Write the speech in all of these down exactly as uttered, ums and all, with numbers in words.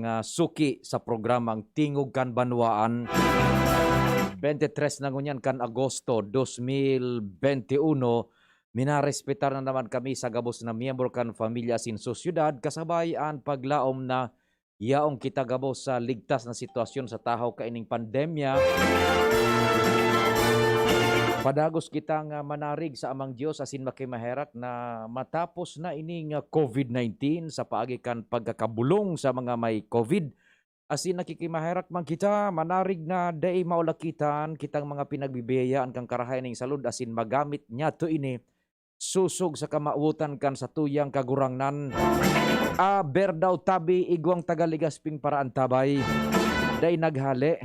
nga suki sa programang Tingog kan Banwaan. Twenty-three na ngunyan kan Agosto dos mil bente uno, minarespetar na naman kami sa gabos na miyembro kan pamilya asin sosyedad, kasabay an paglaom na yaon kita gabos sa ligtas na sitwasyon sa tahaw kaining pandemya. Padagos kita nga manarig sa Amang Dios asin makimaherak na matapos na ining covid nineteen sa paagi kan pagkakabolong sa mga may covid. Asin nakikimaherak man kita, manarig na dai maulakitan kitang mga pinagbibiyayaan kan karahay ning salud asin magamit niyato ini sosog sa kamawotan kan satuyang Kagurangnan. Aber daw tabi, igwang taga Legazpi para antabay. Dai naghale.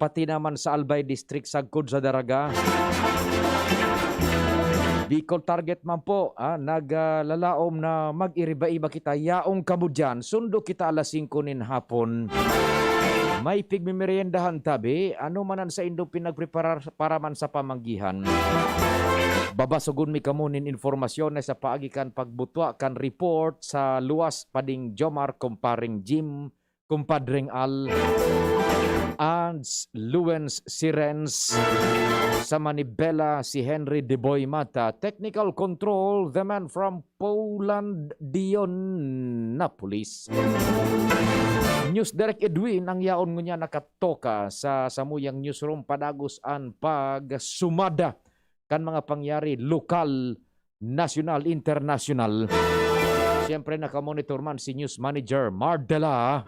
Pati naman sa Albay District, sagkod sa Daraga. Bicol Target man po, ah, naglalaom na mag-iriba-iba kita. Yaong kamo diyan, sundo kita alas singko nin hapon. May pigmimeriendahan tabi, ano man an saindong pinagpreparar para man sa pamanggihan. Babasogon mi kamo nin impormasyon na sa paagi kan pagbutwa kan report sa luwas pading Jomar, Kumpareng Jim, Kumpadreng Al, Ans, Luens, Sirens, sa Manibela, si Henry De Boy Mata, technical control, the man from Poland, Dion Napolis. News Direct Edwin ang yaon ngunyan nakatoka sa samuyang newsroom padagos an pagsumada kan mga pangyari lokal, nasyonal, internasyonal. Siyempre, nakamonitor man si News Manager Mardela.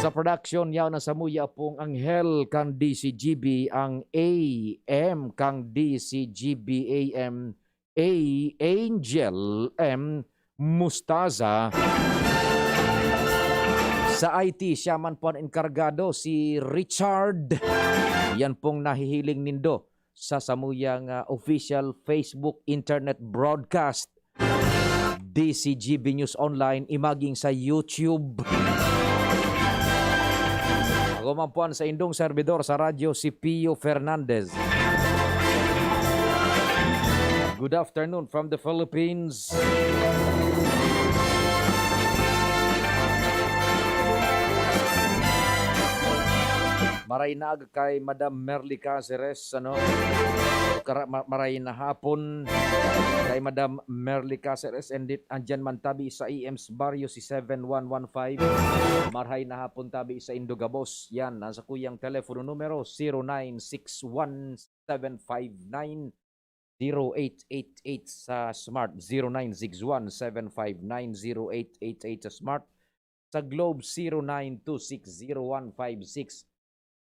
Sa production, yaon na samuya pong anghel kang D C G B, ang A M kang D C G B A M, A Angel M Mustaza. Sa I T, siya man po an enkargado, si Richard. Yan pong nahihiling nindo sa samuyang, ah, official Facebook internet broadcast, D C G B News Online, imaging sa YouTube. Ako man po an saindong servidor sa radyo, si Pio Fernandez. Good afternoon from the Philippines. Maray na aga kay Madam Merly Caceres, ano? Kara-, ma-, maray na hapon kay Madam Merly Caceres, and it, andyan man tabi sa E M's Barrio si seven one one five. Marhay na hapon tabi sa indo gabos. Yan, nasa kuyang telepono numero, zero nine six one seven five nine zero eight eight eight sa Smart, zero nine six one seven five nine zero eight eight eight sa Smart. Sa Globe, zero nine two six zero one five six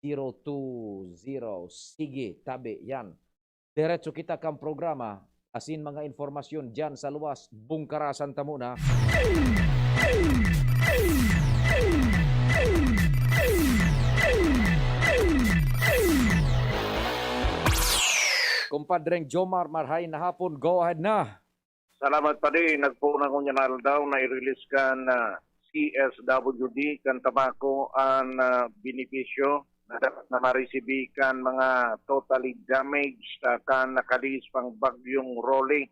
zero two zero. Sige, tabi, yan. Diretso kita kan programa, asin mga impormasyon diyan sa luwas, bungkarasan ta muna. Kumpadreng Jomar, marhay na hapon. Go ahead na. Salamat, Padi. Nagpoon ako niyan aldaw na i-release kan, ah, C S W D kan Tabaco an, ah, benepisyo na dapat na maresibi kan mga totally damaged, ah, kan nakalihis pang Bagyong Rolly.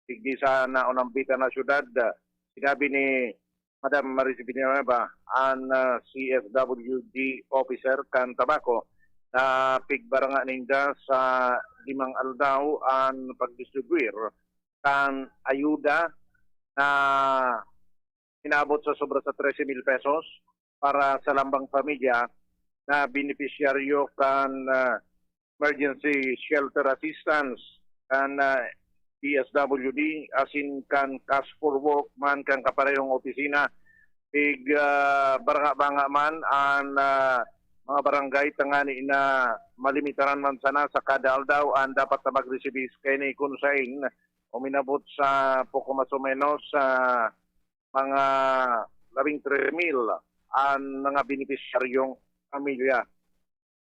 Digdi sa naunang bita na syudad, ah, sinabi ni Madam Maris Villanueva, an, ah, C S W D officer kan Tabaco, na pigbaranga ninda sa limang aldaw an pagdistribuir kan ayuda na inabot sa sobra sa trese mil pesos para sa lambang pamilya na benepisyaryo kan, ah, emergency shelter assistance kan, ah, D S W D asin kan Cash for Work man kan kaparehong opisina. Tig, ah, baranga-banga man an, ah, mga barangay tangani na malimitaran man sana sa kada aldaw an dapat na magresibi kaini kun sain uminabot sa poko mas o menos sa mga labing tres mil an mga benepisyaryong pamilya.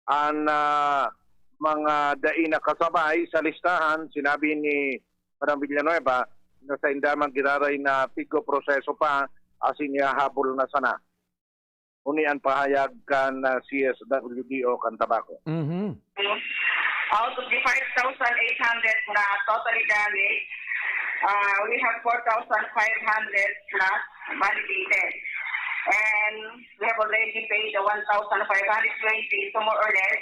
An, ah, mga dai nakasabay sa listahan, sinabi ni Madam Villanueva na sainda man giraray na pigpoproseso pa asin ihahabol na sana. Uni an pahayag kan, ah, C S W D o kan Tabaco. Mhm. Out of the five thousand eight hundred na totally damaged, ah, we have four thousand five hundred plus validated. We have already paid the one thousand five hundred twenty, so more or less,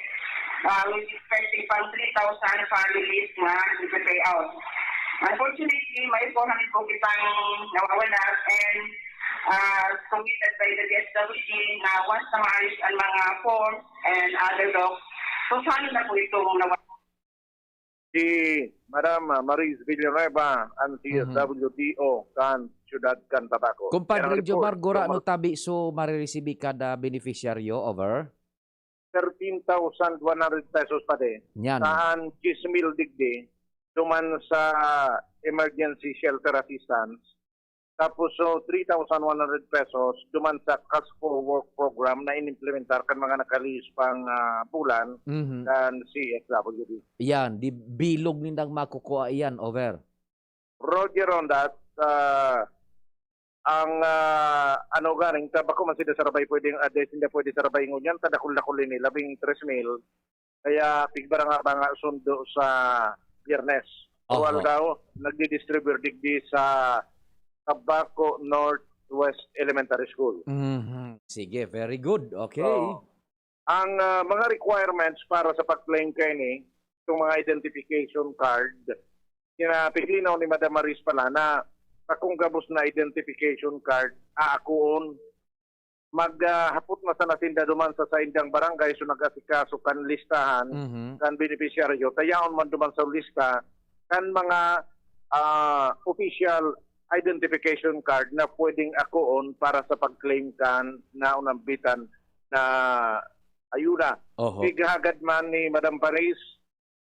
uh, we're expecting pang three thousand families na i-pay out. Unfortunately, may four hundred po kitang nawawala and uh, submitted by the D S W D na once na maayos ang mga forms and other docs, so sana na po itong nawawala. Si Madam Maris Villanueva, ang Mhm. C S W D O kan siyudad kan Tabaco. Compadre Yan ang report. Jomar, gurano Jomar. tabi so mariresibi kada beneficiaryo, over? Thirteen thousand one hundred pesos pa din. Yan. Saan diyes mil digdi, duman sa emergency shelter assistance. Tapos, so, three thousand one hundred pesos duman sa Cash for Work program na inimplementar kan mga nakalihis pang, ah, bulan Mhm. kan C S W D. Yan, di bilog nindang makukua iyan, over. Roger on that. Ah, ang, ah, ano ganing, ta bako man sinda sa Rabay pwedeng, ah, di sinda pwede sa Rabay ngunyan, ta dakul-dakul ini, labing tres mil. Kaya pigbaranga-banga sundo sa Biyernes. Aha. Uwal daw, nagdi-distribute digdi sa Tabaco Northwest Elementary School. Mhm. Sige, very good. Okay. So, ang, ah, mga requirements para sa pag-claim kaini, itong mga identification card, kinapiglinaw ni Madam Maris pala na kung gabos na identification card, aakuon, maghapot na sana sinda duman sa saindang barangay, so nag-asikaso kan listahan, Mhm. kan benepisyaryo, ta yaon man duman sa lista kan mga, ah, official identification card na pwedeng akoon para sa pag-claim kan naunambitan na ayuda. Oho. Igahagad man ni Madam Paris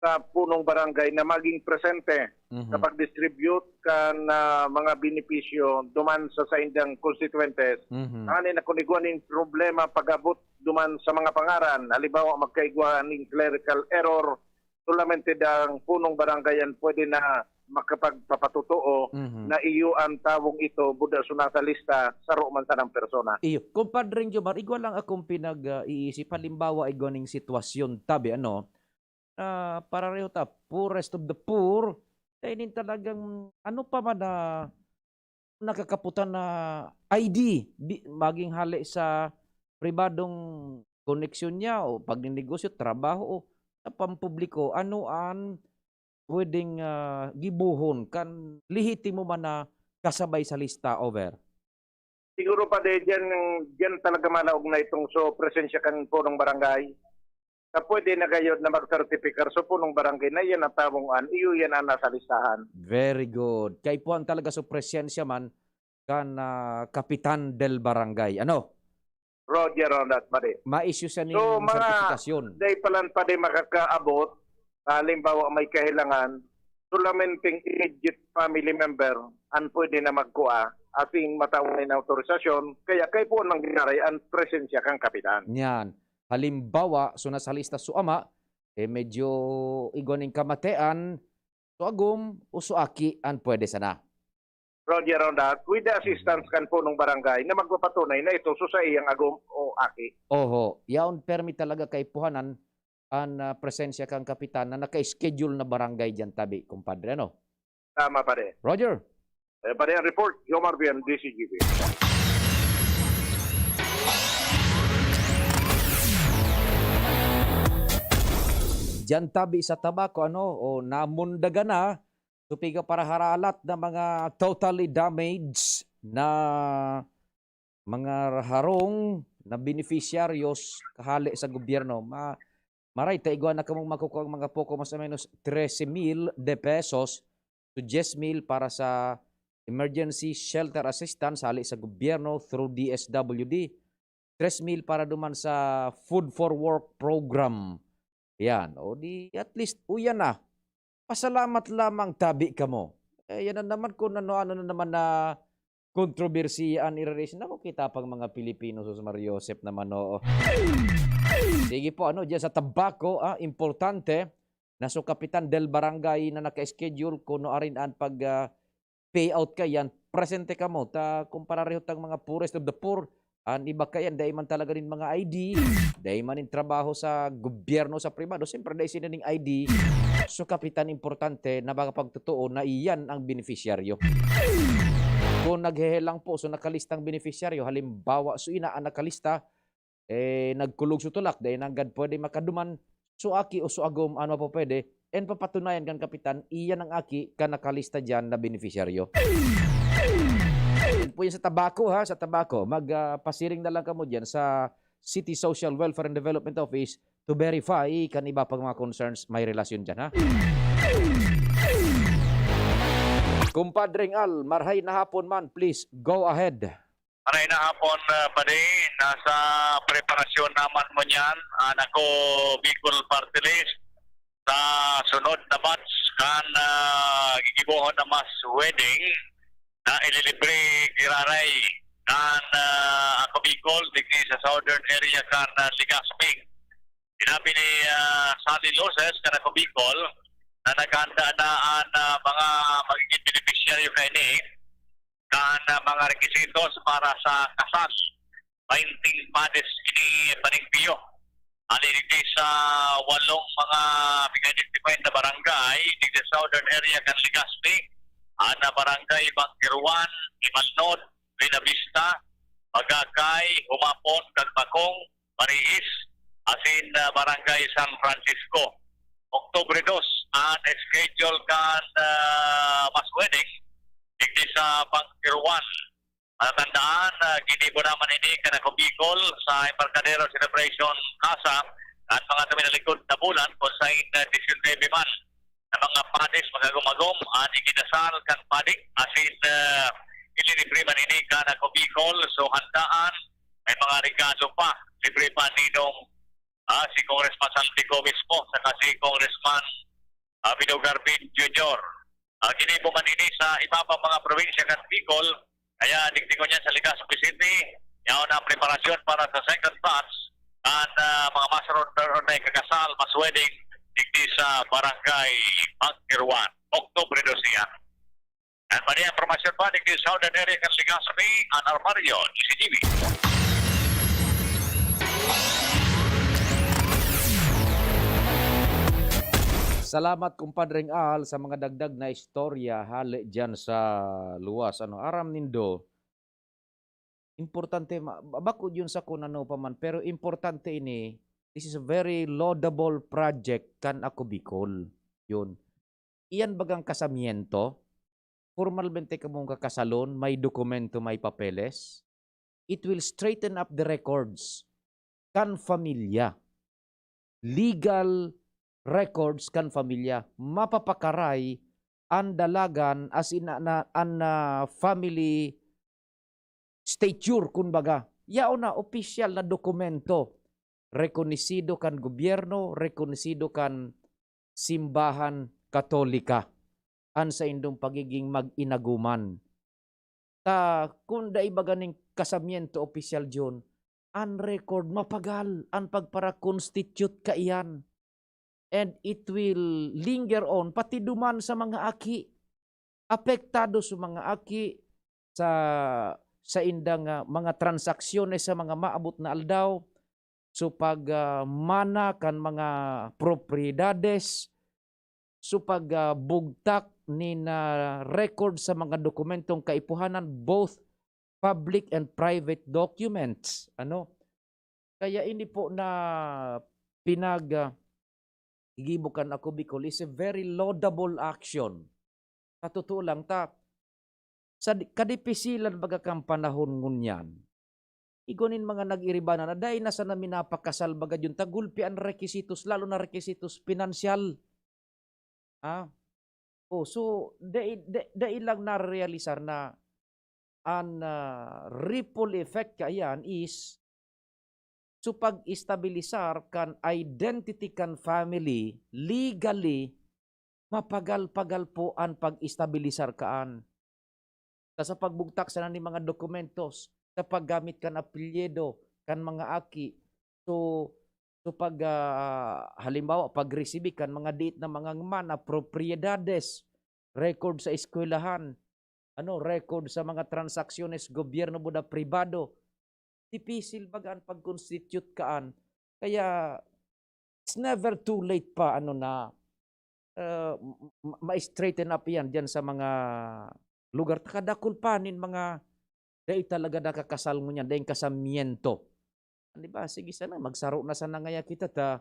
sa punong barangay na maging presente Mhm. sa pag-distribute kan, ah, mga benepisyo duman sa saindang konstituyentes. Mhm. Ani na kun igwa ning problema pag-abot duman sa mga pangaran, halimbawa, magkaigwa ning clerical error, solamente ang punong barangay an pwede na makapagpapatotoo Mhm. na iyo ang tawong ito, buda so nasa lista, saro man sanang persona. Iyo. Compadre Jomar, igwa lang akong pinag-iisip. Halimbawa, igwa ning sitwasyon, tabi, ano, ah, parareho ta, poorest of the poor, kainin talagang ano pa man na nakakaputan na I D, di, maging hali sa pribadong koneksyon niya o pagnenegosyo, trabaho o sa pampubliko, ano an pwedeng, ah, gibohon kan lehitimo man na kasabay sa lista, over? Siguro pa di, diyan, diyan talaga malaog na itong so presensya kan punong barangay. Sa pwede na gayod na mag-certificate so punong barangay na iyan ang tawong an, iyo yan ang nasa listahan. Very good. Kaipuhan talaga so presensya man kan, ah, Kapitan del Barangay. Ano? Roger on that, pare. Ma-issue siya ning So, mga sertifikasyon. Dahil palan pa di makakaabot, halimbawa may kahilangan, solamente immediate family member ang pwede na magkuha, asing matao na in autorisasyon, kaya kaipuhan mangyari ang presensya kang kapitan. Yan. Halimbawa, so nasa lista so ama, eh medyo igwa ning kamatean, so agom o so aki an pwede sana. Roger on that, with the assistance kan punong barangay na magpapatunay na ito so sa iyang agom o aki. Oho, yaon permi talaga kaipuhanan an, ah, presensya kang kapitan na naka-schedule na barangay diyan tabi, kumpadre, ano? Tama, pare. Roger. Eh, pare, ang report, Jomar Bien, D C G B. Diyan tabi sa Tabaco, ano, o namundagan na, so piga para haralat na mga totally damaged na mga harong na beneficiaryos kahale sa gobyerno. Ma-, maray, ta igwa na kamong makukuha ang mga poko, mas o menos trese mil de pesos to diyes mil para sa emergency shelter assistance hale sa gobyerno through D S W D. Tres mil para duman sa Food for Work program. Yan. O di, at least, uyan na. Pasalamat lamang tabi kamo. Eh, yan na naman kung ano-ano na naman na kontrobersiya an i-raise. Naku, kita pang mga Pilipino, sus, Mario Joseph naman, oo. Sige po, ano, diyan sa Tabaco, ah, importante na so Kapitan del Barangay na naka-schedule kuno arin an pag, ah, payout kayan, presente kamo. Ta, kung pararehot ang mga poorest of the poor, an iba kayan, dai man talaga nin mga I D, dai man nin trabaho sa gobyerno, sa pribado, siyempre, dai sila ning I D. So, Kapitan, importante na makapagtotoo na iyan ang beneficiaryo. Kung naghehelang po, so nakalistang beneficiaryo, halimbawa, so ina ang nakalista, eh, nagkulog so tulak, dai nanggad pwede makaduman, so aki o so agom, ano po pwede, and papatunayan kan kapitan, iyan ang aki ka nakalista diyan na beneficiaryo. Yun po yan sa Tabaco, ha, sa Tabaco. Mag, ah, pasiring na lang kamo diyan sa City Social Welfare and Development Office to verify kan iba pang mga concerns may relasyon diyan, ha. Kumpadring Al, marhay na hapon man, please go ahead. Marhay na hapon, ah, padi. Nasa preparasyon naman mo niyan, ah, nako, Bicol Party List. Sa sunod na batch kan, ah, gigibohon na mass wedding na ililibre giraray kan, ah, Ako Bicol, digdi sa southern area kan, ah, Legazpi. Sinabi ni, ah, Sally Loses kan Ako Bicol na naghanda na an, ah, mga magiging benepisyaryo kaini kan, ah, mga requisitos para sa kasal. Bainting padis ini paningpiyo. Hali digdi sa walong mga pinag-identify na barangay digdi sa southern area kan Legazpi, an, ah, barangay Bangkiruan, Imalnod, Buenavista, Bagacay, Humapon, Cagbacong, Mariis, asin, ah, Barangay San Francisco. Oktubre dos an schedule kan, ah, mass wedding digdi sa Bangkiruan. Matatandaan, ah, ginibo naman ini kan Ako Bicol sa Embarcadero Celebration Casa kan mga tuminalikod na bulan, kung sain, ah, disyunebe man na mga padis magagom-agom an ikinasal kan padi, asin, ah, ililibre man ini kan Ako Bicol. So, handaan, may mga regalo pa. Libre pa ninong, ah, si Congressman Saldico mismo, saka si Congressman, ah, Bido Garbin Junior. Ah, ginibo man ini sa iba pang mga probinsya kan Bicol, kaya digdi ngunyan sa Legazpi City, yaon ang preparasyon para sa second batch kan, ah, mga mass order na ikakasal, mass wedding, digdi sa Barangay Pagkiruan, Oktubre dos yan. Yan pa rin ang impormasyon pa, digdi sa Southern Area kan Legazpi, Anar Mario, D C T V. Salamat, Kumpadreng Al, sa mga dagdag na istorya hale diyan sa luwas. Ano, aram nindo, importante, ma-, ba-, bako yun sa kung ano pa man, pero importante ini, this is a very laudable project kan Ako Bicol. Yun. Iyan bagang kasamiento, formalmente kamong kakasalon, may dokumento, may papeles. It will straighten up the records kan pamilya. Legal records kan pamilya. Mapapakaray an dalagan, as in, na, na, an, ah, family stature, kumbaga. Yaon na, opisyal na dokumento. Rekonisido kan gobyerno, rekonisido kan simbahan Katolika an saindong pagiging mag-inaguman. Ta, kun dai baga nin kasamiento opisyal diyon, an record mapagal an pagpara-constitute kaiyan. And it will linger on pati duman sa mga aki. Apektado sa mga aki sa, sa indang, ah, mga transaksyones sa mga maabot na aldaw. So, pag, ah, mana kan mga propriedades, so, pag, ah, bugtak nin, ah, record sa mga dokumentong kaipuhanan, both public and private documents, ano? Kaya ini po na pinag, ah, gigibo kan Ako Bicol is a very laudable action. Sa totoo lang, ta, sa di-, kadipisilan baga kan panahon ngunyan, igwa nin mga nag-iribanan na dai na sana minapakasal baga diyon ta gulpi an requisitos, lalo na requisitos pinansyal. Ah, oh, so dai, dai, dai lang narealisar na an, ah, ripple effect kaiyan is so pag-estabilisar kan identity kan family legally, mapagal-pagal po an pag-estabilisar kaan. Ta sa pagbugtak sana nin mga dokumentos, sa paggamit kan apelyido kan mga aki, so, so pag, ah, halimbawa, pagresibi kan mga diit na mga ngman na propriedades, record sa eskwelahan, ano, record sa mga transaksyones gobyerno buda pribado, dipisil baga an pag-constitute kaan. Kaya, it's never too late pa, ano na, ah, m-, m-, ma-straighten up yan diyan sa mga lugar, ta kadakul pa nin mga dai talaga nakakasal ngunyan, daing kasamiento. Di ba? Sige sana, magsaro na sana ngaya kita ta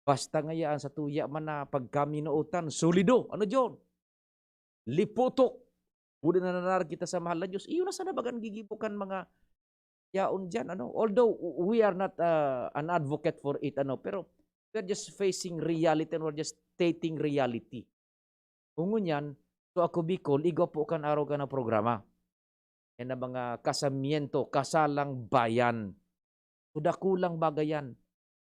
basta ngaya an satuya man na pagkaminootan, solido. Ano, John? Liputok. Pwede na nanar kita sa mahal na Diyos. Iyo na sana bagan gigibo kan mga yaon diyan, ano? Although we are not, ah, an advocate for it, ano, pero we're just facing reality and we're just stating reality. Kung ngunyan, so ako Bicol, igwa po kan araw ka na programa. Yan ang mga kasamiento, kasalang bayan. So, dakulang bagay yan.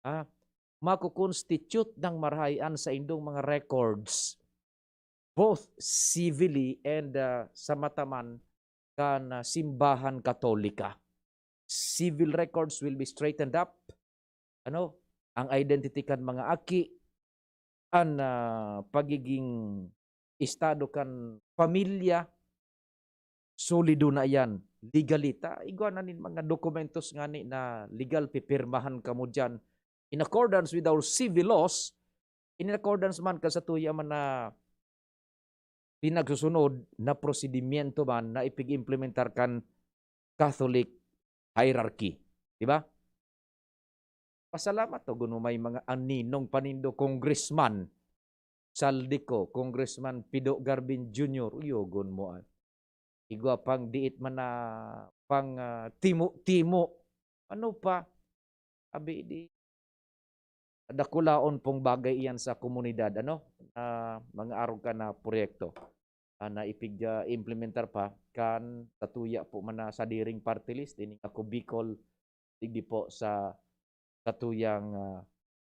Ah, mako-constitute ng marahay an saindong mga records, both civilly and, ah, sa mataman kan, ah, simbahan Katolika. Civil records will be straightened up. Ano, ang identity kan mga aki, an, ah, pagiging estado kan pamilya, solido na iyan, legally. Ta igwa na nin mga dokumentos ngani na legal, pipirmahan kamo diyan in accordance with our civil laws, in accordance man kan satuya man na pinagsusunod na prosedimyento man na ipig-implementar kan Catholic hierarchy. Di ba? Pasalamat to, kuno may mga aninong panindo, Congressman Zaldy Co, Congressman Pido Garvin Junior, uyogon mo, ah. Igwa pang diit man na pang, ah, timo-timo. Ano pa? Abi di, dakulaon pong bagay iyan sa komunidad, ano? Na mga arog ka na proyekto, ah, na ipig-, ah, implementar pa kan satuya po man na sadiring party list, ining Ako Bicol, digdi po sa satuyang, ah,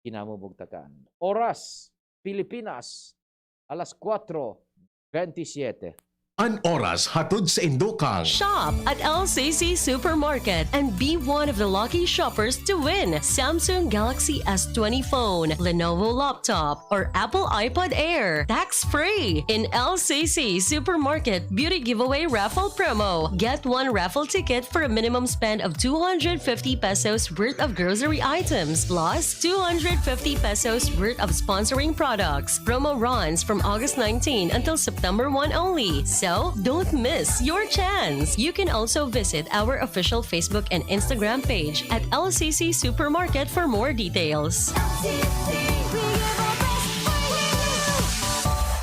kinamumugtakan. Oras, Pilipinas, alas kwatro bentisiete. An oras hatod sa Indokang. Shop at L C C Supermarket and be one of the lucky shoppers to win Samsung Galaxy S twenty phone, Lenovo laptop, or Apple iPad Air, tax-free in L C C Supermarket Beauty Giveaway Raffle Promo. Get one raffle ticket for a minimum spend of two hundred fifty pesos worth of grocery items plus two hundred fifty pesos worth of sponsoring products. Promo runs from August nineteen until September one only. So, don't miss your chance. You can also visit our official Facebook and Instagram page at L C C Supermarket for more details.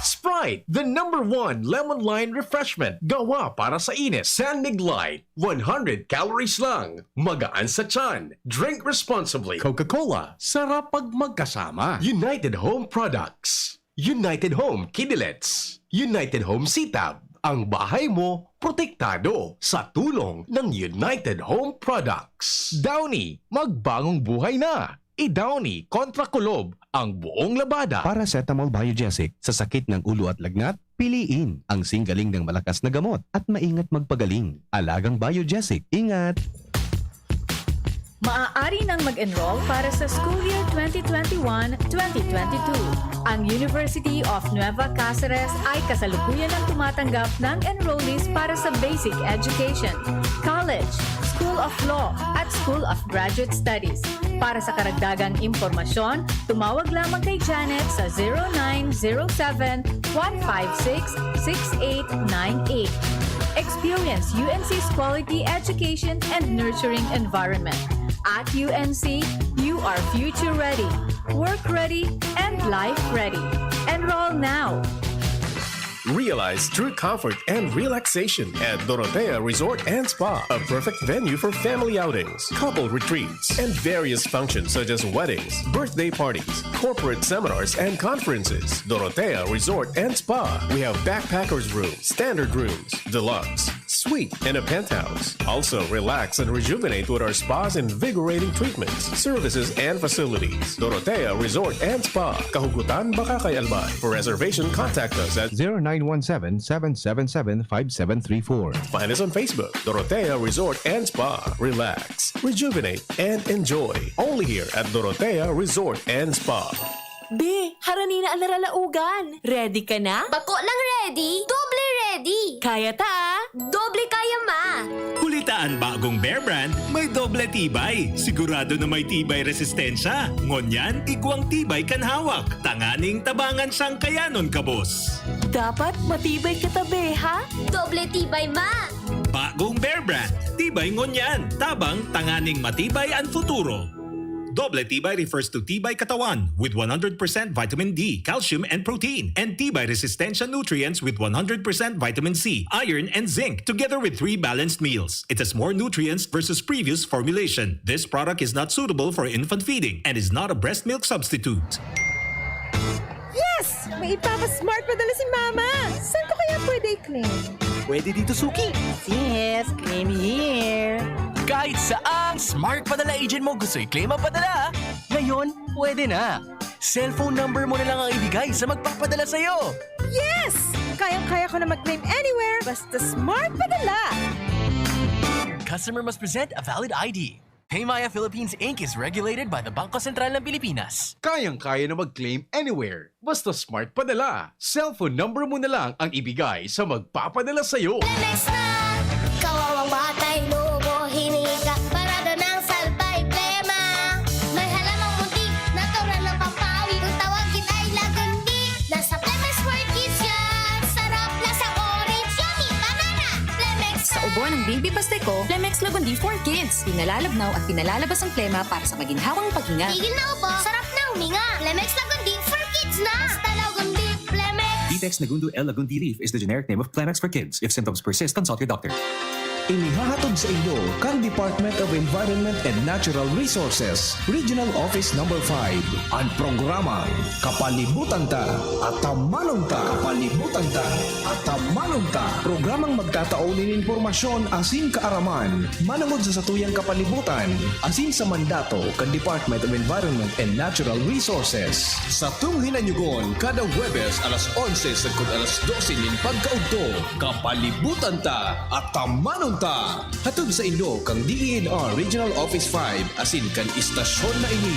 Sprite, the number one lemon lime refreshment. Gawa para sa init. San Mig Light, one hundred calories lang. Magaan sa tiyan. Drink responsibly. Coca-Cola, sarap pag magkasama. United Home Products. United Home Kidilets. United Home Sitab. Ang bahay mo, protektado sa tulong ng United Home Products. Downy, magbagong buhay na. I-Downy kontra kulob ang buong labada. Paracetamol Biogesic sa sakit ng ulo at lagnat, piliin ang singgaling ng malakas na gamot at maingat magpagaling. Alagang Biogesic, ingat! Maaari nang mag-enroll para sa school year twenty twenty-one, twenty twenty-two. Ang University of Nueva Caceres ay kasalukuyan ang tumatanggap ng enrollees para sa basic education, college, School of Law, at School of Graduate Studies. Para sa karagdagang impormasyon, tumawag lamang kay Janet sa zero nine zero seven, one five six, six eight nine eight. Experience U N C's quality education and nurturing environment. At U N C, you are future ready, work ready, and life ready. Enroll now! Realize true comfort and relaxation at Dorotea Resort and Spa, a perfect venue for family outings, couple retreats, and various functions such as weddings, birthday parties, corporate seminars, and conferences. Dorotea Resort and Spa. We have backpackers room, standard rooms, deluxe, suite, and a penthouse. Also, relax and rejuvenate with our spa's invigorating treatments, services, and facilities. Dorotea Resort and Spa, Kahugutan, Bacacay, Albay. For reservation, contact us at zero nine one seven, seven seven seven, five seven three four. Find us on Facebook, Dorotea Resort and Spa. Relax, rejuvenate, and enjoy. Only here at Dorotea Resort and Spa. Be, harani na an naralaugan. Ready ka na? Bako lang ready, doble ready. Kaya ta, ah. Doble kaya ma. Huli ta an bagong Bear Brand may doble tibay. Sigurado na may tibay resistensya. Ngunyan, igwang tibay kan hawak. Tanganing tabangan siyang kayanon kabos. Dapat matibay ka tabi, ha? Doble tibay ma! Bagong Bear Brand. Tibay ngunyan. Tabang tanganing matibay ang futuro. Doble tibay refers to tibay katawan with one hundred percent vitamin D, calcium, and protein, and tibay resistensya nutrients with one hundred percent vitamin C, iron, and zinc, together with three balanced meals. It has more nutrients versus previous formulation. This product is not suitable for infant feeding and is not a breast milk substitute. Yes! May ipapa-smart padala si Mama! Saan ko kaya pwede i-claim? Pwede dito, Suki. Yes, claim here. Kahit saang smart padala agent mo gusto i-claim ang padala, ngayon pwede na. Cellphone number mo na lang ang ibigay sa magpapadala sa'yo. Yes! Kayang-kaya ko na mag-claim anywhere basta smart padala! Customer must present a valid I D. Paymaya Philippines Inc is regulated by the Bangko Sentral ng Pilipinas. Kayang-kaya na mag-claim anywhere. Basta smart padala. Cellphone number mo na lang ang ibigay sa magpapadala sa'yo. Lemex na! Kawawang batay, lobo, hiningi ka. Parada ng salbay, plema. May halamang muntik, natural ng pampawi. Kung tawagin ay lagundi. Nasa Lemex World Kids yan. Sarap, lasang orange, yummy, banana. Lemex Sa ubo ng Bimbi Pasteco, Lemex Lagundi for Kids. Pinalalabnaw at pinalalabas ang plema para sa maginhawang paghinga. Tigil na ubo, sarap na huminga. Lemex Lagundi for Kids na. Basta Lagundi, Lemex. Vitex Negundo L Lagundi Leaf is the generic name of Clemex for kids. If symptoms persist, consult your doctor. Inihahatod sa inyo kan Department of Environment and Natural Resources, Regional Office Number five, an programang Kapalibutan Ta, Atamanon Ta. Kapalibutan Ta, Atamanon Ta. Programang magtatao nin impormasyon asin kaaraman manongod sa satuyang kapalibutan asin sa mandato kan Department of Environment and Natural Resources. Satong hinanyugon kada Huwebes alas onse sagkod alas dose nin pagkaudto. Kapalibutan Ta, Atamanon Ta. Hatod sa inyo kan D E N R Regional Office five asin kan istasyon na ini.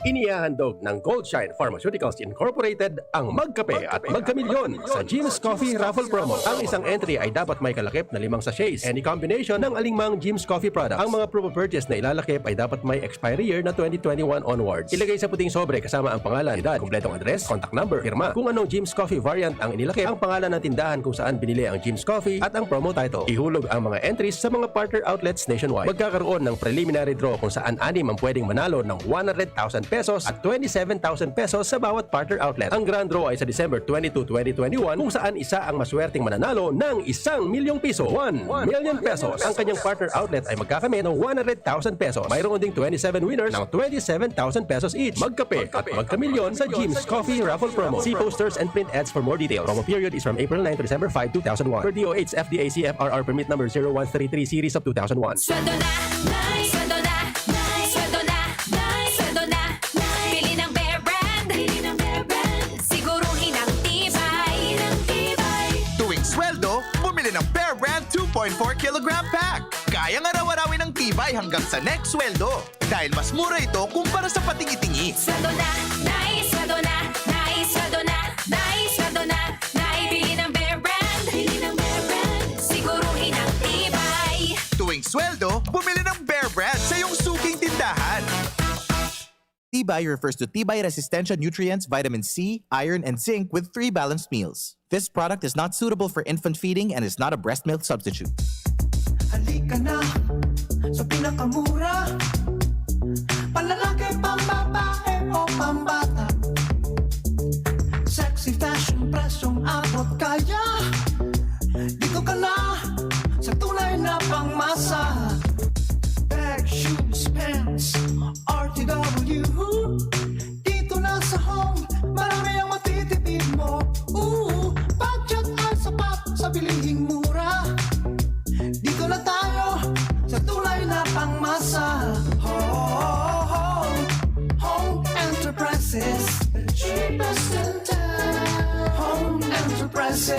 Inihahandog ng Goldshine Pharmaceuticals Incorporated ang Magkape at Magkamilyon sa Jim's Coffee Raffle Promo. Ang isang entry ay dapat may kalakip na limang sachets. Any combination ng alingmang Jim's Coffee product. Ang mga promo purchase na ilalakip ay dapat may expiry year na twenty twenty-one onwards. Ilagay sa puting sobre kasama ang pangalan, edad, kompletong address, contact number, pirma. Kung anong Jim's Coffee variant ang inilakip, ang pangalan ng tindahan kung saan binili ang Jim's Coffee at ang promo title. Ihulog ang mga entries sa mga partner outlets nationwide. Magkakaroon ng preliminary draw kung saan anim ang pwedeng manalo ng one hundred thousand pesos at twenty-seven thousand pesos sa bawat partner outlet. Ang grand draw ay sa December twenty-two, twenty twenty-one, kung saan isa ang maswerteng mananalo ng isang milyong piso, one million pesos. Ang kanyang partner outlet ay magkakamit ng one hundred thousand pesos. Mayroon ding twenty-seven winners ng twenty-seven thousand pesos each. Magkape at magkamilyon sa Jim's Coffee Raffle Promo. See posters and print ads for more details. Promo period is from April nine to December five, two thousand one. Per D O H F D A C F R R permit number zero one three three series of two thousand one. Sweldo na, Nay! Sweldo na, Nay! Sweldo na, Nay! Sweldo na, Nay! Bili ng Bear Brand! Bili ng Bear Brand! Siguruhin ang tibay! Ng tibay! Tuwing sweldo, bumili ng Bear Brand two point four kilogram pack. Kayang araw-arawin ang tibay hanggang sa next sweldo. Dahil mas mura ito kumpara sa patingi-tingi. Sweldo na, Nay! Sweldo na, Nay! Sweldo na, Nay! Sweldo na, Nay! Bili ng Bear Brand! Bili ng Bear Brand! Siguruhin ang tibay! Tuwing sweldo, bumili ng Bear Brand sa iyong suking tindahan. Tibay refers to tibay resistensya nutrients, vitamin C, iron, and zinc with three balanced meals. This product is not suitable for infant feeding and is not a breast milk substitute. Halika na sa pinakamura. Panlalaki, pambabae o pambata. Sexy fashion, presyong abot kaya. Dito ka na sa tunay na pangmasa. Bag, shoes, pants, R T W. Dito na sa Home, marami ang matitipid mo. Ooh, budget ay sapat sa bilihing mura. Dito na tayo sa tunay na pangmasa. Home, Home Enterprises, the cheapest in town. Home Enterprises.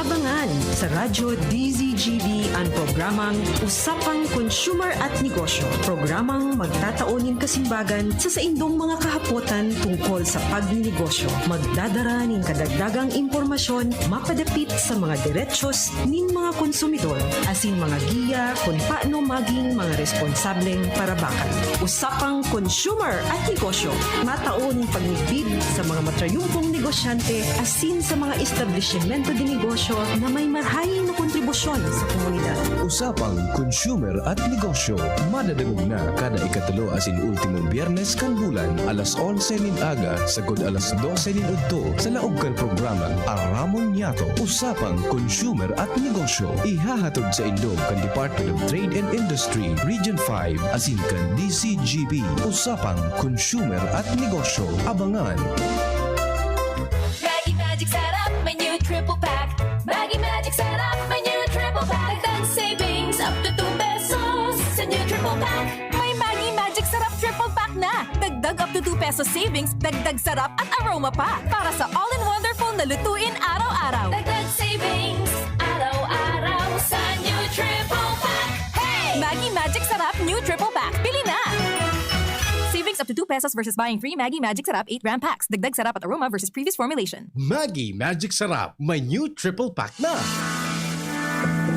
Abangan Sa Radyo D Z G B an programang Usapang Consumer at Negosyo, programang magtatao nin kasimbagan sa saindong mga kahapotan tungkol sa pagnenegosyo. Magdadara nin kadagdagang impormasyon mapadapit sa mga derechos nin mga konsumidor, asin mga giya kun paano maging mga responsableng parabakan. Usapang Consumer at Negosyo, matao nin pagmidbid sa mga matrayumpong negosyante asin sa mga establisimento de negosyo na may marahay na kontribusyon sa komunidad. Usapang Consumer at Negosyo, madadangog na kada ikatulo asin ultimong Biyernes kan bulan, alas onse nin aga sagkod alas dose nin udto, sa laog kan programang Aramon Niyato, Usapang Consumer at Negosyo. Ihahatod saindo kan Department of Trade and Industry, Region five, asin kan D Z G B. Usapang Consumer at Negosyo. Abangan! Maggi Magic Sarap, may new triple pack. Maggi Magic Sarap, may new triple pack. Dagdag savings up to two pesos sa new triple pack. May Maggi Magic Sarap triple pack na. Dagdag up to two pesos savings, dagdag sarap at aroma pa. Para sa all-in-wonderful na lutuin araw-araw. Dagdag savings, araw-araw sa new triple pack. Hey! Maggi Magic Sarap new triple pack. Bili na! Savings up to two pesos versus buying three Maggi Magic Sarap eight gram packs. Dagdag sarap at aroma versus previous formulation. Maggi Magic Sarap, may new triple pack na.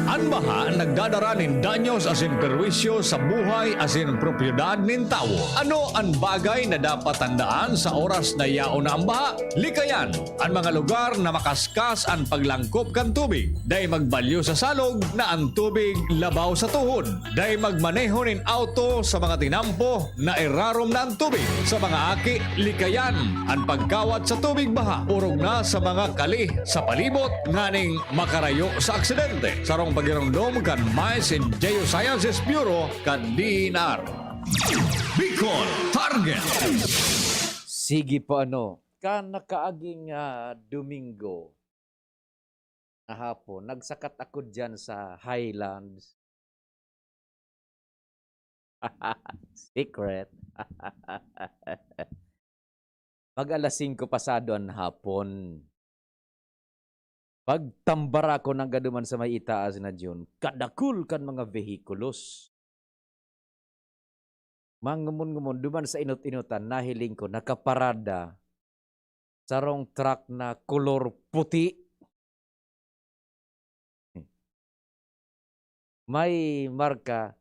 An baha nagdadara nin danyos asin perwisyo sa buhay asin propiedad nin tawo. Ano an bagay na dapat tandaan sa oras na yaon na an baha? Likayan an mga lugar na makaskas an paglangkop kan tubig. Dai magbalyo sa salog na an tubig labaw sa tuhod. Dai magmaneho nin auto sa mga tinampo na irarom na an tubig. Sa mga aki, likayan an pagkawat sa tubig baha, orog na sa mga kali sa palibot nganing makarayo sa aksidente. Sarong pagiromdom kan Mines and Geosciences Bureau kan D E N R. Bicol Target. Sige pa, ano, kan nakaaging, ah, Domingo na hapon, nagsakat ako diyan sa Highlands. Secret. Mag alas singko pasado an hapon. Pagtambara ko nanggaduman sa may itaas na dyan, kadakul kan mga vehikulos. Mangumon-ngumon, duman sa inot-inotan, nahiling ko, nakaparada sarong truck na kolor puti. May marka,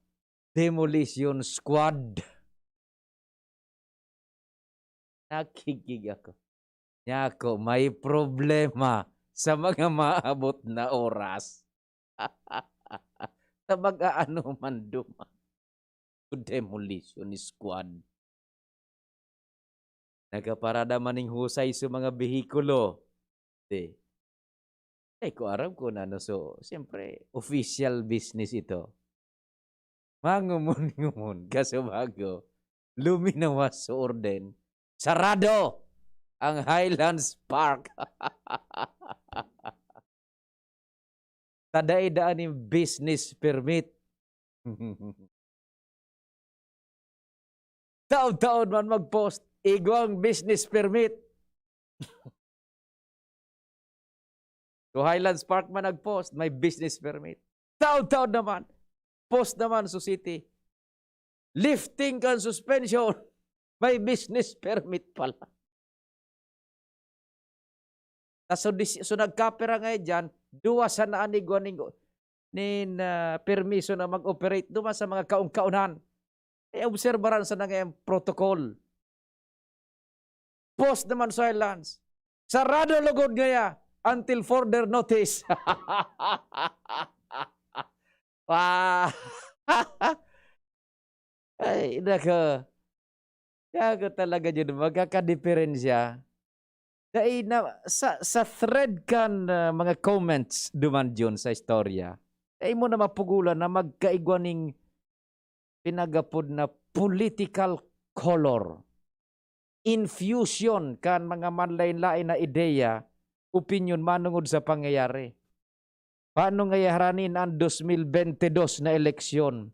Demolition Squad. Nakikig ako. Niya ako, may problema sa mga maabot na oras. Sa mag-aano man duman. Demolition Squad. Nagkaparada man ning husay sa mga behikulo. Di. Ay, ko aram kung ano. So, siyempre, official business ito. Mangumon-ngumon, kaso bago luminawas sa orden, sarado ang Highlands Park. Ta dai daan nin business permit. Taon-taon man mag-post, igwang business permit. So, Highlands Park man nag-post, may business permit. Taon-taon naman, post naman sa city. Lifting kan suspension, may business permit pala. Ta so, dis-, so nagkapira ngayon dyan, duwa sana an igwa nin, nin, ah, permiso na mag-operate duman sa mga kaon-kaonan. Eh, obserbaran sana ngayang protocol. Post naman sa Highlands. Sarado lugod ngaya until further notice. Wa-, ay, nako. Yago talaga jud, magkakadiperensya. Dai na, sa, sa thread kan, ah, mga comments duman jud sa istorya, dai mo na mapugulan na magkaigwa ning pinagapod na political color. Infusion kan mga manlain-lain na ideya, opinyon manongod sa pangyayari. Paano ngaya harani na an dos mil bente dos na eleksyon?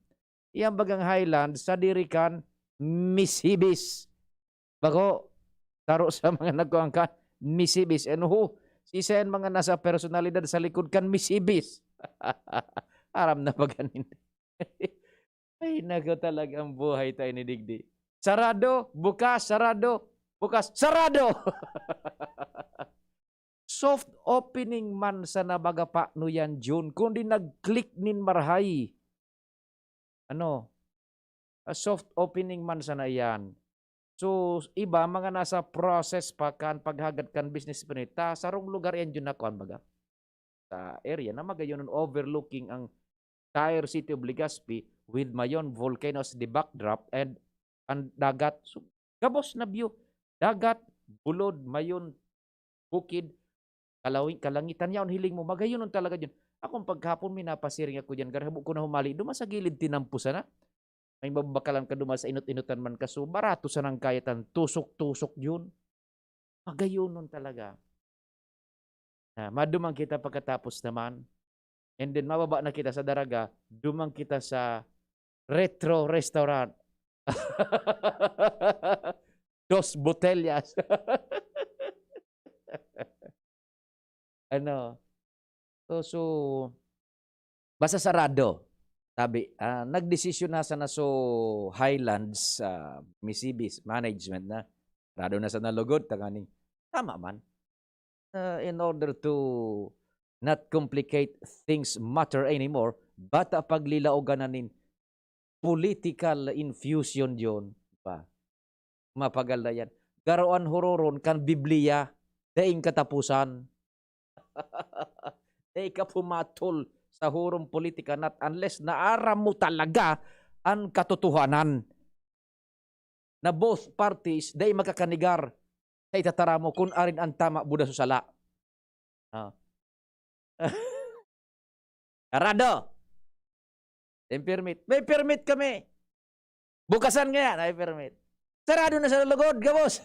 Iyan bagang Highland, sadiri kan misibis. Bako, saro sa mga nagkuangkan, misibis. Ano ho? Siisay an mga nasa personalidad sa likod kan Miss Ibis? Aram na ba ganin? Ay, naku, talagang buhay tayo ni digdi. Sarado, bukas, sarado, bukas, sarado! Soft opening man sana baga pa no yan, Jun, kundi nag-click nin marahay. Ano? Ah, soft opening man sana yan. So, iba, mga nasa process pa kan paghagad kan business permit, ta sarong lugar yan, Jun, na kuwan baga. Sa area na magayon overlooking ang entire city of Legazpi with Mayon volcano as the backdrop and ang dagat. So, gabos na view. Dagat, bulod, Mayon, bukid, kalawi-, kalangitan. Yaon hiling mo, magayonon talaga yun. Akong paghapon, may napasiring ako dyan. Garhabo ko na humali. Duma sa gilid, tinampo sana. May mababakalan ka duma sa inot-inotan man ka. So, barato sanang kaya tan tusok-tusok yun. Magayonon talaga. Ah, madumang kita pagkatapos naman. And then, mababa na kita sa Daraga, dumang kita sa Retro Restaurant. Dos botellas. Ano? So, so, basta sarado. Sabi, ah, nagdesisyon na sana so Highlands, ah, Misibis, management na. Sarado na sana lugod, tanganing. Tama man. Ah, in order to not complicate things matter anymore, bata paglilaogan na nin political infusion yon, di ba? Mapagal na yan. Garo an huroron kan Biblia, daing katapusan. Dai ka pumatol sa hurong politika, not unless na aram mo talaga an katotohanan na both parties dai makakanigar sa itatara mo kun arin an tama buda sa sala. Ah. Sarado! Yung permit. May permit kami. Bukasan ngayon, may permit. Sarado na sa lugod, gabos!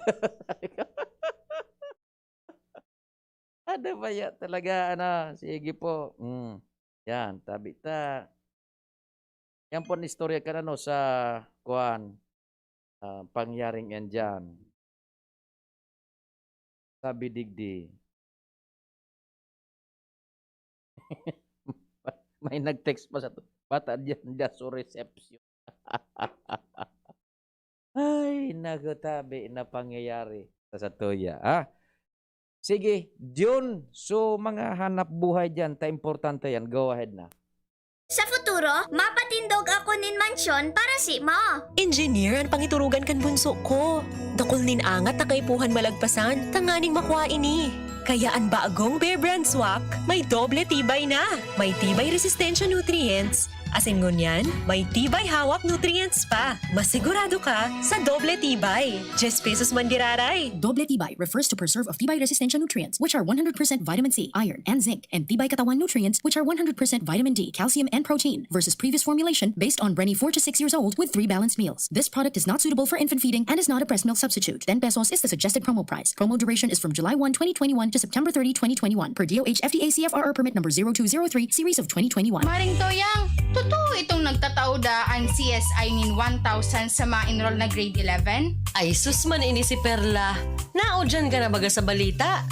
Ano ba yan talaga, ano? Sige po. Mm. Yan, tabi ta. Yan po ang istorya kan ano sa, kuwan, ah, pangyaring yan dyan. Sabi digdi. May nag-text pa sa to. Bata diyan, diyan sa reception. Ay, naku, tabi na pangyayari sa satuya, ha? Sige, Jun, so mga hanap buhay diyan, ta importante yan. Go ahead na. Sa futuro, mapatindog ako nin mansyon para simo. Engineer an pangiturugan kan bunso ko. Dakul nin angat na kaipuhan malagpasan, tanganing makua ini. Kaya an bagong Bear Brand Swak, may doble tibay na. May tibay resistensya nutrients, asin ngunyan, may tibay hawak nutrients pa. Masigurado ka sa doble tibay. Diyes pesos man giraray. Doble tibay refers to preserve of tibay resistensya nutrients, which are one hundred percent vitamin C, iron, and zinc, and tibay katawan nutrients, which are one hundred percent vitamin D, calcium, and protein, versus previous formulation based on Brenny four to six years old with three balanced meals. This product is not suitable for infant feeding and is not a breast milk substitute. Ten pesos is the suggested promo price. Promo duration is from July one, twenty twenty-one to September thirty, twenty twenty-one, per D O H F D A C F R R permit number zero two zero three, series of twenty twenty-one. Maring Toyang, totoo itong nagtatao da an C S I nin one thousand sa ma-enroll na grade eleven? Ay, sus man ini si Perla. Naudyan ka na baga sa balita?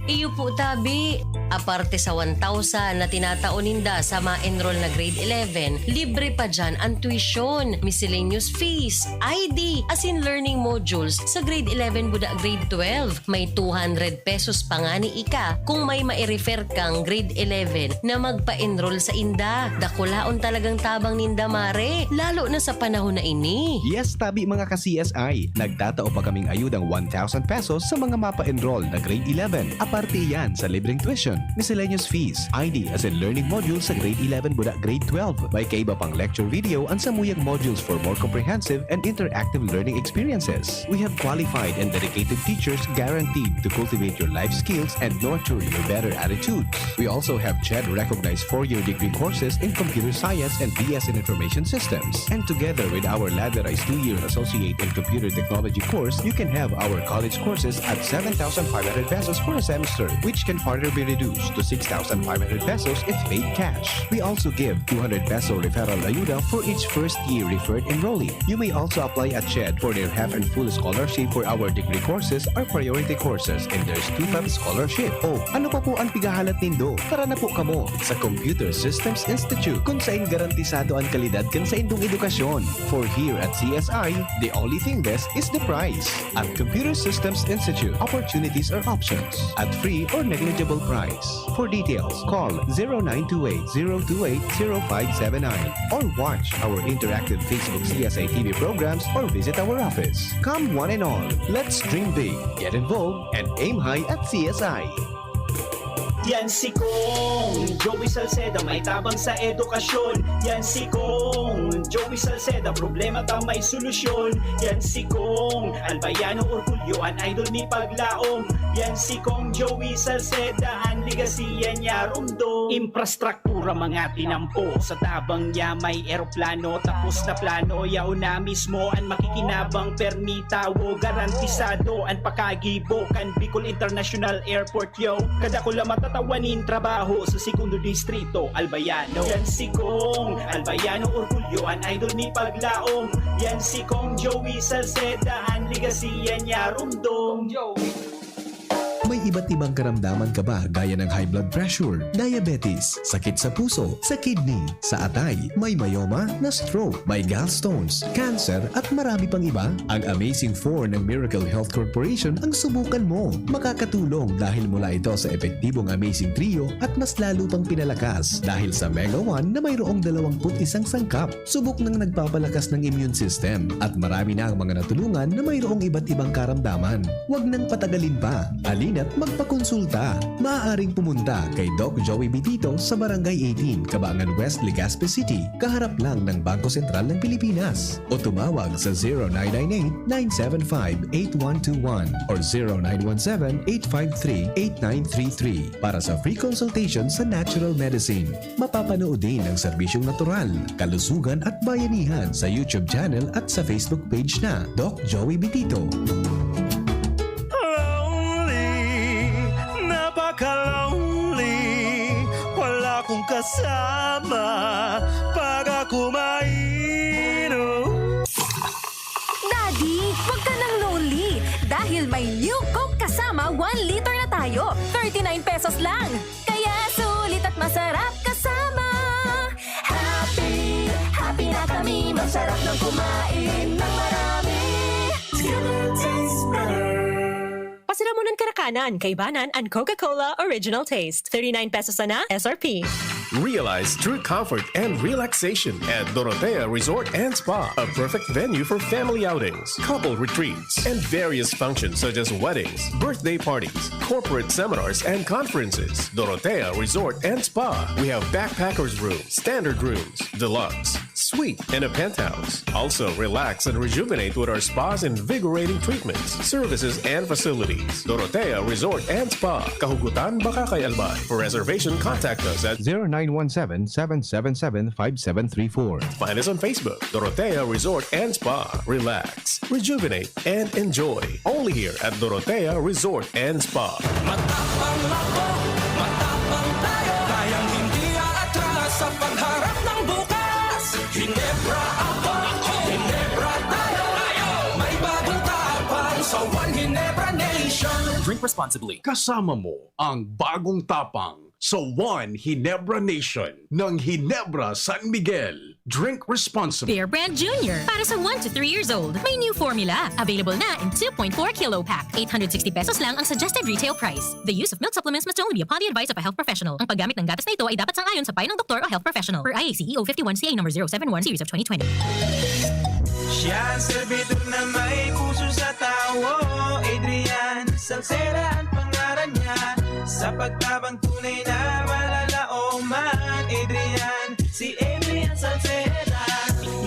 Iyo po, tabi. Aparte sa one thousand na tinatao ninda sa ma-enroll na grade eleven, libre pa dyan ang tuition, miscellaneous fees, I D, asin learning modules sa grade eleven buda grade twelve. May two hundred pesos pa ngani ika kung may mai-refer kang grade eleven na magpa-enroll sa inda. Dakulaon talagang tabang ninda, mare, lalo na sa panahon na ini. Yes, tabi, mga ka-C S I. Nagtatao pa kaming ayudang one thousand pesos sa mga mapa-enroll na grade eleven. Aparte iyan sa libreng tuition, miscellaneous fees, I D asin learning modules sa grade eleven buda grade twelve. May kaiba pang lecture video an samuyang modules for more comprehensive and interactive learning experiences. We have qualified and dedicated teachers guaranteed to cultivate your life skills and nurture your better attitudes. We also have CHED recognized four-year degree courses in computer science and B S in information systems. And together with our ladderized two-year associate in computer technology course, you can have our college courses at seven thousand five hundred pesos for a semester, which can further be reduced. to six thousand five hundred pesos if paid cash. We also give two hundred peso referral ayuda for each first year referred enrollee. You may also apply at shed for their half and full scholarship for our degree courses or priority courses, and there's two fab scholarship. Oh, ano pa po ang pigahalat nindo? Tara na po kamo sa Computer Systems Institute, kung sain garantisado ang kalidad kan saindong edukasyon. For here at C S I, the only thing best is the price. At Computer Systems Institute, opportunities are options at free or negligible price. For details, call zero nine two eight zero two eight zero five seven nine or watch our interactive Facebook C S I T V programs or visit our office. Come one and all, let's dream big, get involved, and aim high at C S I. Yan si Kong Joey Salceda, may tabang sa edukasyon. Yan si Kong Joey Salceda, problema ta may solusyon. Yan si Kong Albayano Orgulyo, an idol ni paglaom. Yan si Kong Joey Salceda, an legacy yan niya rumdom. Infrastruktura mga tinampo, sa tabang niya may eroplano. Tapos na plano, yaon na mismo an makikinabang. Permi tawo, garantisado an pakagibo kan Bicol International Airport. Yo, kadakula matatawanin trabaho sa segundo distrito, Albayano. Yan si Kong Albayano, orgulyo an idol ni paglaom. Yan si Kong Joey Salceda, an legacy yan niya rumdom. May iba't ibang karamdaman ka ba gaya ng high blood pressure, diabetes, sakit sa puso, sa kidney, sa atay, may myoma, na stroke, may gallstones, cancer, at marami pang iba? Ang Amazing four ng Miracle Health Corporation ang subukan mo. Makakatulong dahil mula ito sa epektibong Amazing Trio at mas lalo pang pinalakas dahil sa Mega one na mayroong dalawampu't isang sangkap. Subok ng nagpapalakas ng immune system at marami na ang mga natulungan na mayroong iba't ibang karamdaman. Huwag nang patagalin pa. Halina't magpakonsulta. Maaaring pumunta kay Doc Joey Bitito sa Barangay eighteen, Cabangan West, Legazpi City, kaharap lang ng Bangko Sentral ng Pilipinas. O tumawag sa zero nine nine eight, nine seven five, eight one two one or zero nine one seven, eight five three, eight nine three three para sa free consultation sa natural medicine. Mapapanood din ang serbisyong natural, kalusugan at bayanihan sa YouTube channel at sa Facebook page na Doc Joey Bitito. Lonely, napaka-lonely. Wala kong kasama pag ako mainom. Daddy, wag ka nang lonely dahil may New Coke kasama one liter na tayo. Thirty-nine pesos lang. Kaya sulit at masarap kasama. Happy, happy na kami. Masarap ng kumain ng marami. Together tastes better. Pasiramonan karakanan, kaibanan an Coca-Cola Original Taste. Thirty-nine pesos sana, S R P. Realize true comfort and relaxation at Dorotea Resort and Spa, a perfect venue for family outings, couple retreats, and various functions such as weddings, birthday parties, corporate seminars, and conferences. Dorotea Resort and Spa. We have backpackers room, standard rooms, deluxe, suite, and a penthouse. Also, relax and rejuvenate with our spa's invigorating treatments, services, and facilities. Dorotea Resort and Spa, Kahugutan, Bacacay, Albay. For reservation, contact us at zero nine one seven, seven seven seven, five seven three four. Find us on Facebook, Dorotea Resort and Spa. Relax, rejuvenate, and enjoy. Only here at Dorotea Resort and Spa. Matapang ako, matapang tayo. Kayang hindi aatras sa pagharap ng bukas. Ginebra ako, Ginebra tayo. May bagong tapang sa One Ginebra Nation. Drink responsibly. Kasama mo ang bagong tapang sa One Ginebra Nation ng Ginebra San Miguel. Drink responsibly. Bear Brand Junior para sa one to three years old. May new formula. Available na in two point four kilo pack. Eight hundred sixty pesos lang ang suggested retail price. The use of milk supplements must only be upon the advice of a health professional. Ang paggamit ng gatas na ito ay dapat sang-ayon sa payo ng doktor o health professional. Per I A C E O fifty-one C A number zero seven one series of twenty twenty. Siya ang serbidor na may puso sa tawo. Adrian Salceda ang pangaran niya. Sa pagtabang tunay na malalaoman. Adrian, si Adrian Salceda.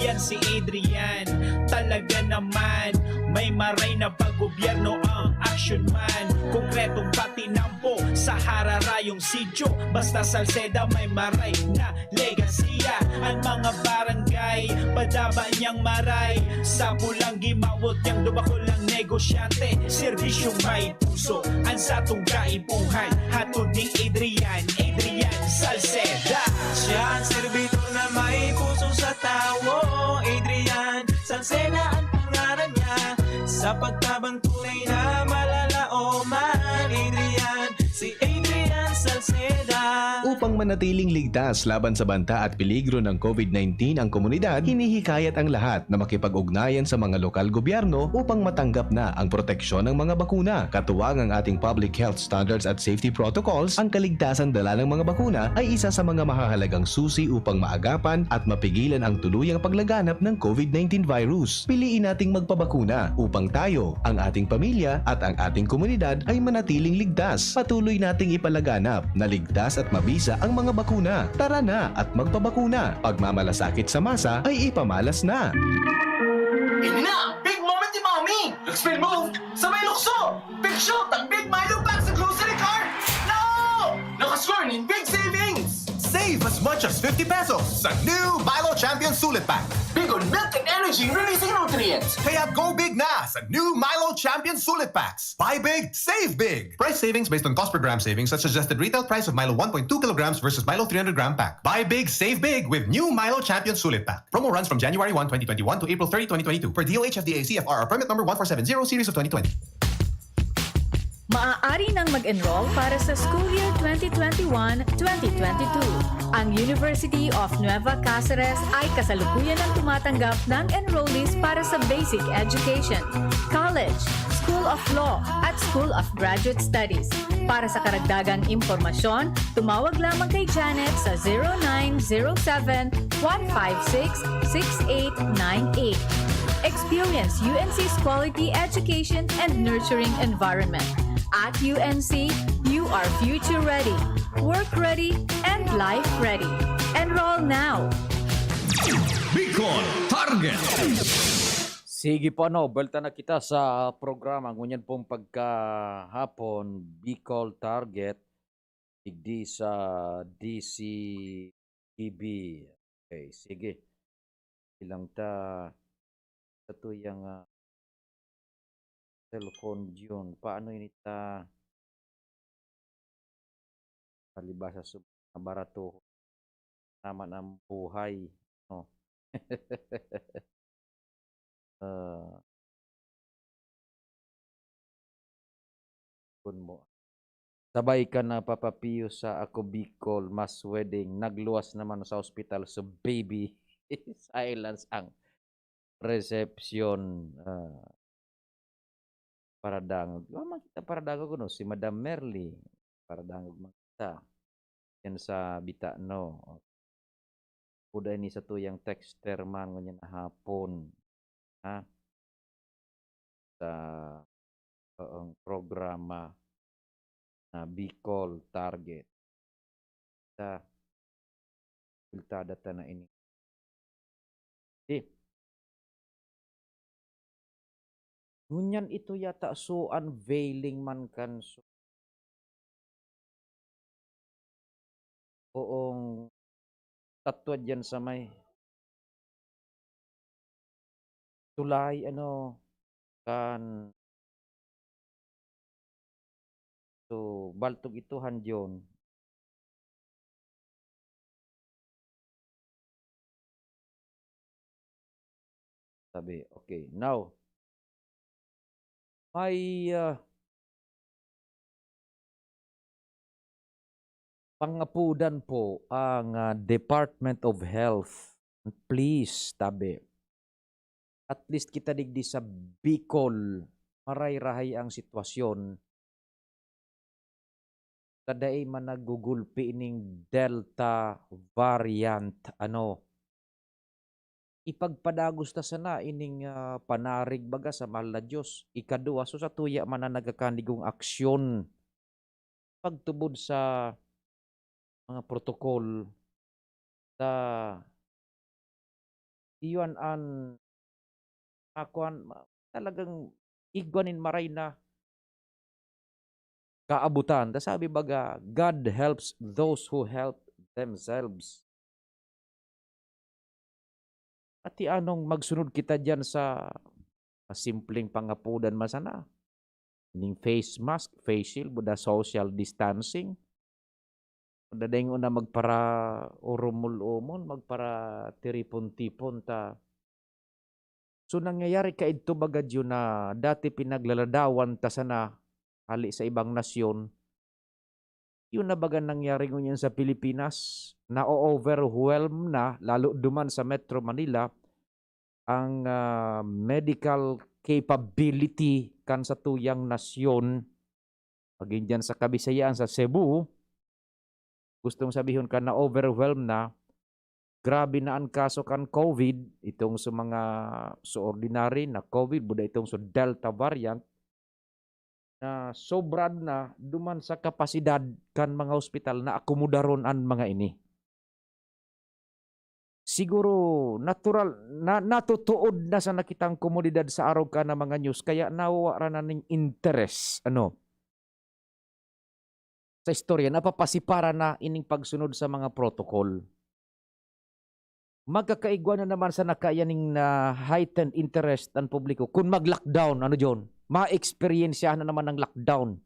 Yan si Adrian, talaga naman. May maray na paggobyerno ang action man. Konkretong patinampo Sa hararayong sityo, basta Salceda may maray na legasiya. An mga barangay, padaba niyang maray. Sa pulang gimawot niyang dubakol ang negosyante. Serbisyong may puso, an satong kaipuhan. Hatod ni Adrian, Adrian Salceda. Siya ang servidor na may puso sa tawo. Adrian Salceda ang pangalan niya. Sa pagtabang tunay na malalaoman, Adrian, si Adrian Salceda. Upang manatiling ligtas laban sa banta at peligro ng COVID nineteen ang komunidad, hinihikayat ang lahat na makipag-ugnayan sa mga lokal gobyerno upang matanggap na ang proteksyon ng mga bakuna. Katuwang ang ating public health standards at safety protocols, ang kaligtasan dala ng mga bakuna ay isa sa mga mahahalagang susi upang maagapan at mapigilan ang tuluyang paglaganap ng COVID nineteen virus. Piliin nating magpabakuna upang tayo, ang ating pamilya at ang ating komunidad ay manatiling ligtas. Patuloy nating ipalaganap na ligtas at mabisa ang mga bakuna. Tara na at magpabakuna. Pagmamalasakit sa masa ay ipamalas na. Ini na ang big moment ni Mommy! Expel move sa may lukso! Big shoot ang Big Milo Pack sa grocery cart! No! Nakascore nin big savings! Save as much as fifty pesos sa new Milo Champion Sulit Pack. Big on milk and energy releasing nutrients! Kaya go big na sa new Milo Champion Sulit Packs. Buy big, save big! Price savings based on cost per gram savings at suggested retail price of Milo one point two kilograms versus Milo three hundred gram pack. Buy big, save big with new Milo Champion Sulit Pack. Promo runs from January one, twenty twenty-one to April thirty, twenty twenty-two. Per D O H F D A C F R or permit number one four seven zero series of twenty twenty. Maaari nang mag-enroll para sa school year twenty twenty-one, twenty twenty-two. Ang University of Nueva Cáceres ay kasalukuyan ang tumatanggap ng enrollees para sa basic education, college, School of Law, at School of Graduate Studies. Para sa karagdagang impormasyon, tumawag lamang kay Janet sa zero nine zero seven, one five six, six eight nine eight. Experience U N C's quality education and nurturing environment. At U N C, you are future ready, work ready, and life ready. Enroll now! Bicol Target. Sige po, ano, balta na kita sa programa. Ngunyan pong pagkahapon, Bicol Target, digdi sa D C T V. Okay, sige. Ilang ta, sa tuyang, ah, cellphone yun. Paano ini ta palibasa sa mga barato naman ang buhay, no? Ah, kun mo. Sabay ka na, Papa Pio, sa Ako Bicol Mass Wedding. Nagluwas naman sa ospital sa baby. Silence ang reception. Ah, paradangog. Wa man kita paradangog, no? Si Madam Merly, paradangog man kita. Yan sa Bitano. Kuda ini sa tuyang texter man ngunyan na hapon. Ha? Sa, oong, programa na Bicol Target. Sa resultada ta na ini. Di. Ngunyan ito yata so unveiling man kan so, oong, statwa diyan sa may tulay, ano, kan, so, baltog ito han Diyon. Sabi, okay. Now, may, ah, pangapudan po ang, ah, Department of Health. Please, tabi. At least kita digdi sa Bicol, maray-rahay ang sitwasyon. Ta dai man naggugulpi ining Delta variant, ano. Ipagpadagos ta sana ining, ah, panarig baga sa mahal na Diyos. Ikadua, so satuya man na nagkakanigong aksyon pagtubod sa mga protokol sa iyon an akuan, ma-, talagang igwa nin maray na kaabutan. Ta sabi baga, "God helps those who help themselves." Ati anong magsunod kita diyan sa simpleng pangapodan man sana? Ning face mask, face shield, buda social distancing. Dadaing na magpara-urumul-umon, magpara-tiripon-tipon ta. So, nangyayari kaidto baga diyo na dati pinaglaladawan ta sana hali sa ibang nasyon. Yun na baga nangyari ngunyan sa Pilipinas. Na-overwhelm na, lalo duman sa Metro Manila, ang, ah, medical capability kan satuyang nasyon. Magin diyan sa Kabisayaan, sa Cebu, gustong sabihon ka na-overwhelm na, grabe na an kaso kan COVID, itong sa mga, sa ordinary na COVID, buda itong sa Delta variant, na sobrad na duman sa kapasidad kan mga ospital na akomodaron an mga ini. Siguro natural na, natutuod na sana kitang komodidad sa arog ka na mga news, kaya nawawara na ning interes, ano, sa istorya, napapasiparan na ining pagsunod sa mga protocol. Magkakaigwa na naman sa nakayaning na heightened interest ang publiko kun mag-lockdown, ano, John? Maeksperiensyahan na naman ang lockdown.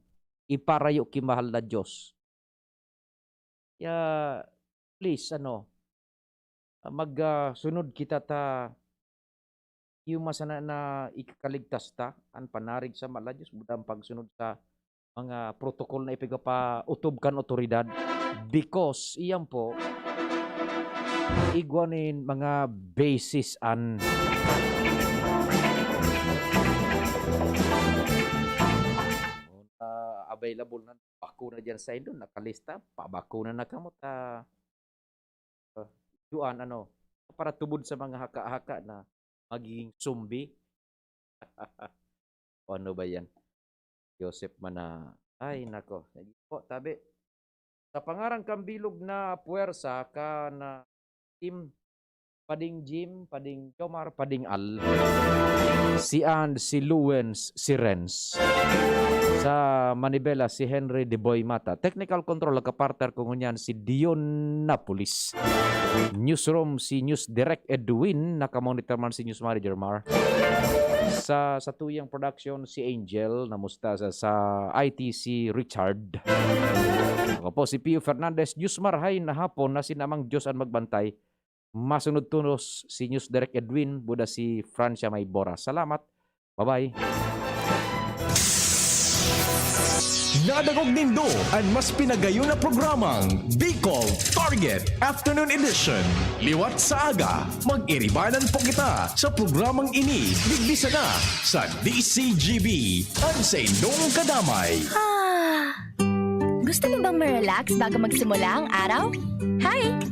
Iparayo ki mahal na Diyos. Kaya, please, ano, ah, mag, ah, sunod kita ta, yung masana na ikakaligtas ta, an panarig sa mahal na Diyos, buda ang pagsunod sa mga protocol na ipigpapautob kan otoridad. Because, iyan po, igwa nin mga basis an, ah, available na bakuna diyan sa indo, nakalista, pabakuna na kamo ta, ah, duan, ano, para tubod sa mga haka-haka na magiging zombie. O ano ba yan? Joseph Mana. Ay, nako. Sige po, tabi. Sa pangaran kang bilog na puwersa ka na Team Pading Jim, Pading Jomar, Pading Al. Si And, si Luwens, si Renz. Sa Manibela, si Henry de Boy Mata. Technical control, nakapartner ko ngunyan si Dion Napolis. Newsroom, si News Direct Edwin. Nakamonitor man si News Manager Mar. Sa, sa tuyang production, si Angel. Namusta sa, sa I T, si Richard. Ako po, si Pio Fernandez. News Mar, hay na hapon na sinamang Diyos ang magbantay. Masunod tunos si News Direct Edwin, buda si Francia Maybora. Salamat. Bye-bye. Nadangog nindo an mas pinagayon na programang Bicol Target Afternoon Edition. Liwat sa aga, mag-iribanan po kita sa programang ini. Digdi sana sa D C G B, an saindong kadamay. Ah. Gusto mo bang ma-relax bago magsimula ang araw? Hi!